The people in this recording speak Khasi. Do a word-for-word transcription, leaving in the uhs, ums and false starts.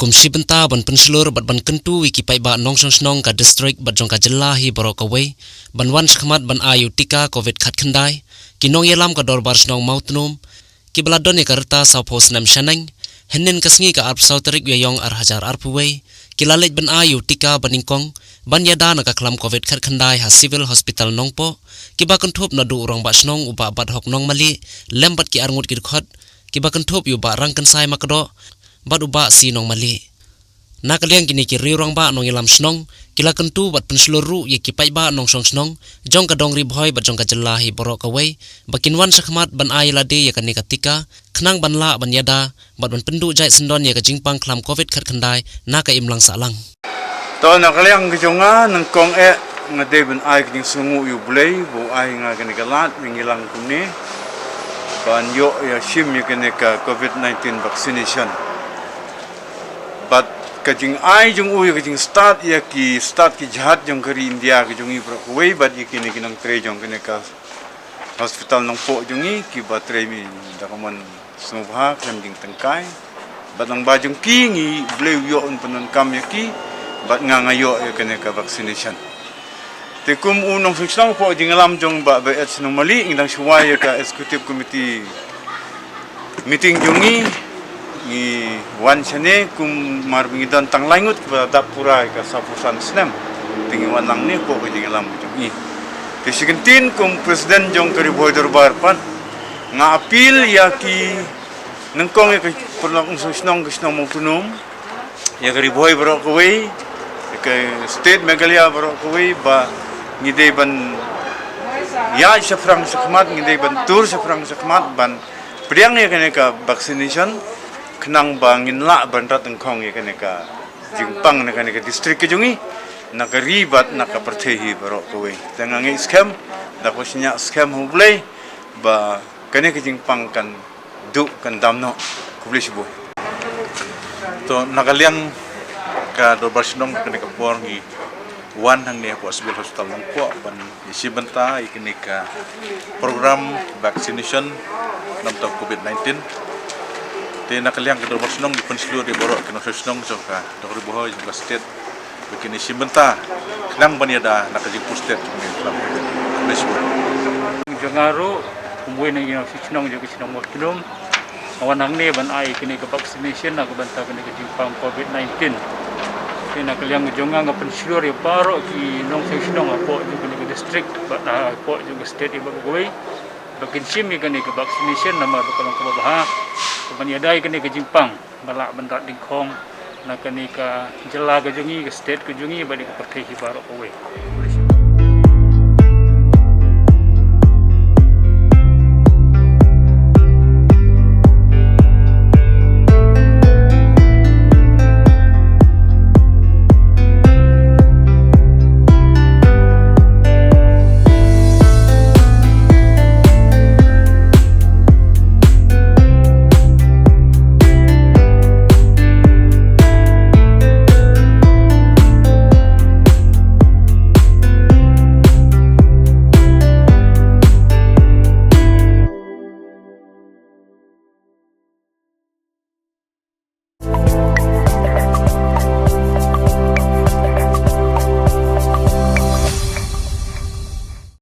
Kum shi bynta ban pynshlur bad ban kyntu ïa ki paidbah nongshong shnong ka district bad jong ka jylla hi baroh kawei ban wan shakhmat ban ai ïa u tika covid khatkhyndai, ki nongïalam ka dorbar shnong Mawtnum, kiba la don ïa ka rta sawphew snem shaneng, hynnin ka sngi ka arphew saw tarik Ïaïong ar hajar arphew wei, ki la leit ban ai ïa u tika banyngkong ban ïada na ka khlam covid khatkhyndai ha Civil Hospital Nongpoh, kiba kynthup naduh u rangbah shnong u Bah Bathok Nongmali lem bad ki arngut ki dkhot, kiba kynthup ïa u Bah Rangkynsai Makdoh bad u Bah C Nongmali. Na ka liang kine ki riew rangbah nongïalam shnong ki la kyntu bad pynshlur ruh ïa ki paidbah nongshong shnong jong ka dong Ri Bhoi bad jong ka jylla hi baroh kawei ba kin wan shakhmat ban ai lade ïa kane ka tika khnang ban lah ban ïada bad ban pynduh jait syndon ïa ka jingpang khlam covid khatkhyndai na ka imlang sahlang. To, na ka liang ka jong nga, nyngkong eh nga dei ban ai ka jingsngewnguh ïa U Blei ba u ai nga kane ka lad, nga ngi lang kumne ban ïoh ïa shim ïa kane ka covid nineteen vaccination. Bad ka jingai jong u ïa ka jingstad ïa ki stad ki jhat jong ka ri India ka jong ngi baroh kawei bad ïa kine ki nongtrei jong kane ka hospital Nongpoh jong ngi kiba trei mi da ka mon sngewbha khlem jingtyngkai. Bad nang ba jong ki ngi, U Blei u ïoh un pyndonkam ïa ki bad nga nga ïoh ïa kane ka vaccination. Te kum u nongshong shnong hapoh jingïalam jong Bah Bah H Nongmali, ngi dang shu wai ïa ka executive committee meeting jong ngi, ngi wan shane kum mar ba ngi don tang lai ngut kiba dap pura ïa ka sawphew san snem. Te ngi wan lang ne hapoh ka jingïalam jong ngi. Te shi kyntien kum president jong ka Ri Bhoi Dorbar pat, nga appeal ïa ki nyngkong ïa ka paralok nongshong shnong ka shnong Mawtnum, ïa ka Ri Bhoi baroh kawei, ïa ka state Meghalaya baroh kawei ba ngi dei ban ïaid shaphrang shakhmat, ngi dei ban tur shaphrang shakhmat ban pdiang ïa kane ka vaccination khnang ba ngin lah ban rat nyngkong ïa kane ka jingpang na kane ka district ka jong ngi, na ka ri bad na ka pyrthei hi baroh kawei. Te nga ngeit skhem, da kaba shaniah skhem ha U Blei ba kane ka jingpang kan duh kan dam noh. Khublei shibun. To, na ka liang ka dorbar shnong, kane ka por ngi wan hangne hapoh Civil Hospital Nongpoh ban ïashim bynta ïa kane ka program vaccination namar covid nineteen. Te na ka liang ka dorbar shnong ngi pynshlur ïa baroh ki nongshong shnong jong ka dong Ri Bhoi jong ka state ba kin ïashim bynta khnang ban ïada na ka jingpur stet jong ngi. Khublei shibun. Jong nga ruh kum uwei na ki nongshong shnong jong ka shnong Mawtnum, nga wan hangne ban ai kane ka vaccination na ka bynta kane ka jingpang covid nineteen. Te na ka liang jong nga nga pynshlur ïa baroh ki nongshong shnong hapoh jong kane ka district bad hapoh jong ka state ïa baroh kawei ba kin shim ïa kane ka vaccination namar ba ka long kaba bha kaban ïada ïa kane ka jingpang ba lah ban rat nyngkong na kane ka jylla ka jong ngi, ka state ka jong ngi bad ïa ka pyrthei hi baroh kawei.